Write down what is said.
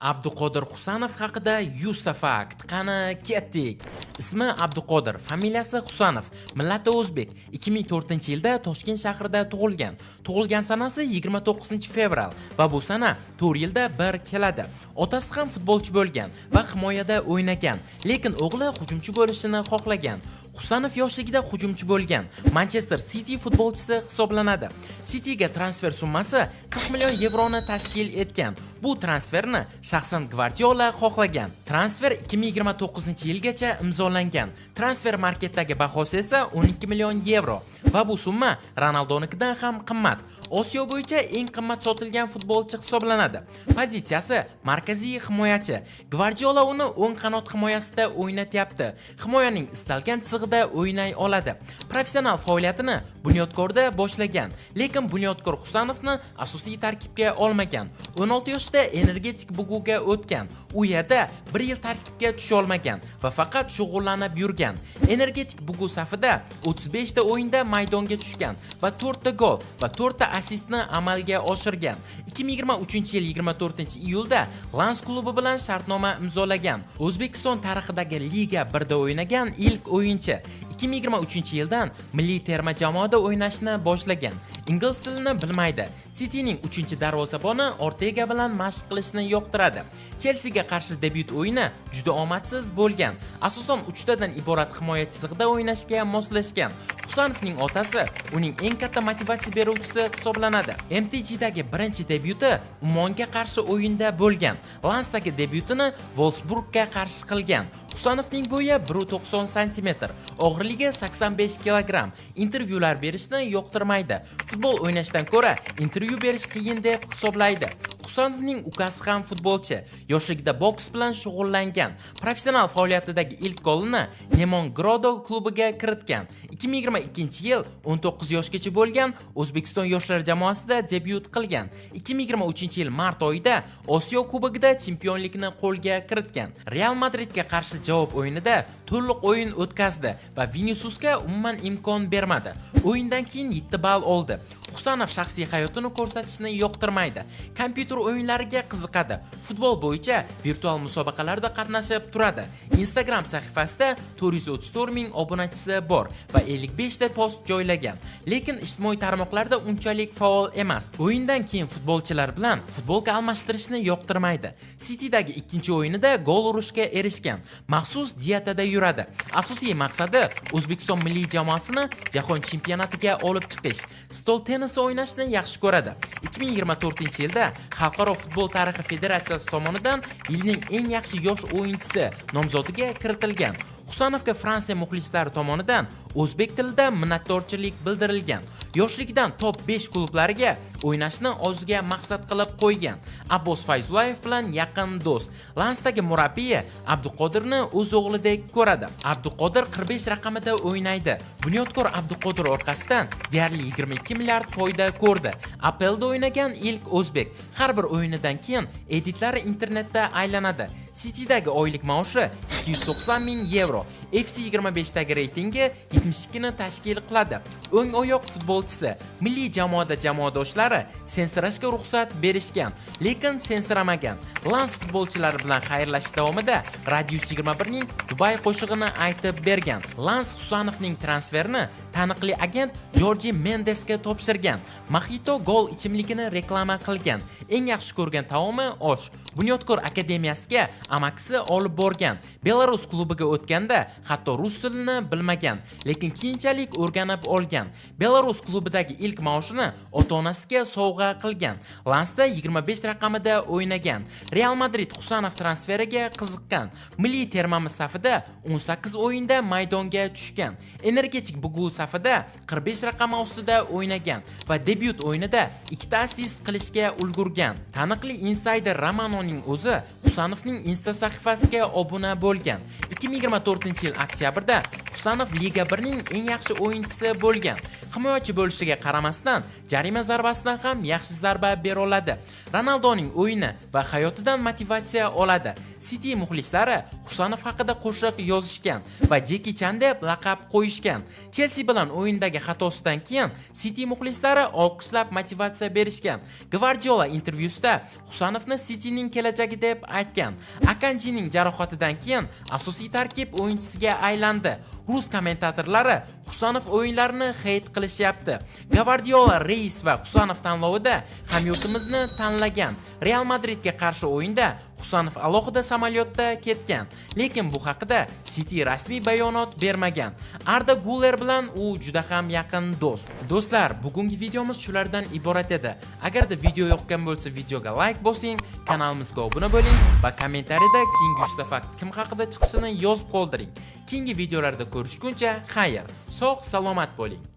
Abduqodir Husanov haqida 100 ta fakt. Qani, kettik. Ismi Abduqodir, familiyasi Husanov, millati o'zbek. 2004-yilda Toshkent shahrida tug'ilgan. Tug'ilgan sanasi 29-fevral va bu sana 4 yilda bir keladi. Otasi ham futbolchi bo'lgan va himoyada o'ynagan, lekin o'g'li hujumchi bo'lishini xohlagan. Husanov yoshligida hujumchi bo'lgan. Manchester City futbolchisi hisoblanadi. Cityga transfer summasi 40 million yevroni tashkil etgan. Bu transferni shaxsan Gvardiola xohlagan. Transfer 2029-yilgacha imzolangan. Transfer marketdagi bahosi esa 12 million yevro va bu summa Ronaldonikidan ham qimmat. Osiyo bo'yicha eng qimmat sotilgan futbolchi hisoblanadi. Pozitsiyasi markaziy himoyachi. Gvardiola uni o'ng qanot himoyasida o'ynatyapti. Himoyaning istalgan chizig'ida o'ynay oladi. Professional faoliyatini Bunyodkorda boshlagan, lekin Bunyodkor Husanovni asosiy tarkibga olmagan. 16 yoshida Energetik Buguga o'tgan. U yerda bir yil tarkibga tusha olmagan va faqat shug'ullanib yurgan. Energetik Bugu safida 35 ta o'yinda maydonga tushgan va 4 ta gol va 4 ta assistni amalga oshirgan. 2023-yil 24-iyulda Lans klubi bilan shartnoma imzolagan. O'zbekiston tarixidagi Liga 1da o'ynagan ilk o'yinchi. 2023-yildan milliy terma jamoada o'ynashni boshlagan. Ingliz tilini bilmaydi. Cityning 3-darvozaboni Ortega bilan mashq qilishni yoqtiradi. Chelsiga qarshi debyut o'yini juda omadsiz bo'lgan. Asosan uchtadan iborat himoya chizig'ida o'ynashga moslashgan. Husanovning otasi uning eng katta motivatsiya beruvchisi hisoblanadi. MTGdagi birinchi debyuti Ummonga qarshi o'yinda bo'lgan. Lansdagi debyutini Wolfsburgga qarshi qilgan. Husanovning bo'yi 1.90 sm, og'irligi 85 kg. Intervyular berishni yoqtirmaydi. Futbol o'ynashdan ko'ra intervyu berish qiyin deb hisoblaydi. Husanovning ukasi ham futbolchi. Yoshligida boks bilan shug'ullangan. Professional faoliyatidagi ilk golini Nemon Grodo klubiga kiritgan. 2022-yil 19 yoshgacha bo'lgan O'zbekiston yoshlar jamoasida debyut qilgan. 2023-yil mart oyida Osiyo Kubogida chempionlikni qo'lga kiritgan. Real Madridga qarshi javob o'yinida to'liq o'yin o'tkazdi va Viniciusga umuman imkon bermadi. O'yindan keyin 7 ball oldi. Husanov shaxsiy hayotini ko'rsatishni yoqtirmaydi. Kompyuter o'yinlariga qiziqadi. Futbol bo'yicha virtual musobaqalarda qatnashib turadi. Instagram sahifasida 434 ming obunachisi bor va 55 ta post joylagan. Lekin ijtimoiy tarmoqlarda unchalik faol emas. O'yindan keyin futbolchilar bilan futbolka almashtirishni yoqtirmaydi. Citydagi ikkinchi o'yinida gol urishga erishgan. Maxsus dietada yuradi. Asosiy maqsadi O'zbekiston milliy jamoasini jahon chempionatiga olib chiqish. Stol tennisi o'ynashni yaxshi ko'radi. 2024-yilda Xalqaro futbol tarixi federatsiyasi tomonidan yilning eng yaxshi yosh o'yinchisi nomzodiga kiritilgan. Husanovga Fransiya muxlislari tomonidan o'zbek tilida minnatdorchilik bildirilgan. Yoshligidan top 5 klublariga o'ynashni o'ziga maqsad qilib qo'ygan. Abbos Fayzullayev bilan yaqin do'st. Lansdagi murabbiyi Abduqodirni o'z o'g'lidek ko'radi. Abduqodir 45 raqamida o'ynaydi. Bunyodkor Abduqodir orqasidan deyarli 22 milliard foyda ko'rdi. APLda o'ynagan ilk o'zbek. Har bir o'yinidan keyin editlari internetda aylanadi. Citydagi oylik maoshi 290 ming yevro. FC 25 dagi reytingi 72 ni tashkil qiladi. O'ng oyoq futbolchisi. Milliy jamoada jamoadoshlari sensirashga ruxsat berishgan, lekin sensiramagan. Lans futbolchilari bilan xayrlashish davomida Radius 21 ning Dubay qo'shig'ini aytib bergan. Lans Husanovning transferini taniqli agent Jorji Mendesga topshirgan. Mojito gol ichimligini reklama qilgan. Eng yaxshi ko'rgan taomi osh. Bunyodkor akademiyasiga amakisi olib borgan. Belarus klubiga o'tganda hatto rus tilini bilmagan, lekin keyinchalik o'rganib olgan. Belarus klubidagi ilk maoshini ota-onasiga sovg'a qilgan. Lansda 25 raqamida o'ynagan. Real Madrid Husanov transferiga qiziqqan. Milliy termamiz safida 18 o'yinda maydonga tushgan. Energetik Bugu safida 45 raqami ostida o'ynagan va debyut o'yinida ikkita assist qilishga ulgurgan. Taniqli insayder Romanoning o'zi Husanovning Insta sahifasiga obuna bo'lgan. 2024-yil oktyabrda Husanov Liga 1 ning eng yaxshi o'yinchisi bo'lgan. Himoyachi bo'lishiga qaramasdan, jarima zarbasidan ham yaxshi zarba bera oladi. Ronaldoning o'yini va hayotidan motivatsiya oladi. City muxlislari Husanov haqida qo'shiq yozishgan va Jeki Chan deb laqab qo'yishgan. Chelsea bilan bilan o'yindagi xatosidan keyin City muxlislari olqishlab motivatsiya berishgan. Gvardiola intervyusida Husanovni Cityning kelajagi deb aytgan. Akanjining jarohatidan keyin asosiy tarkib o'yinchisiga aylandi. Rus kommentatorlari Husanov o'yinlarini hate qilishyapti. Gvardiola Reys va Husanov tanlovida hamyurtimizni tanlagan. Real Madridga qarshi o'yinda Husanov alohida samolyotda ketgan, lekin bu haqida City rasmiy bayonot bermagan. Arda Guler bilan u juda ham yaqin do'st. Do'stlar, bugungi videomiz shulardan iborat edi. Agarda video yoqqan bo'lsa, videoga like bosing, kanalimizga obuna bo'ling va kommentariyada keyingi 100 ta fakt kim haqida chiqishini yozib qoldiring. Keyingi videolarda ko'rishguncha xayr, sog' salomat bo'ling.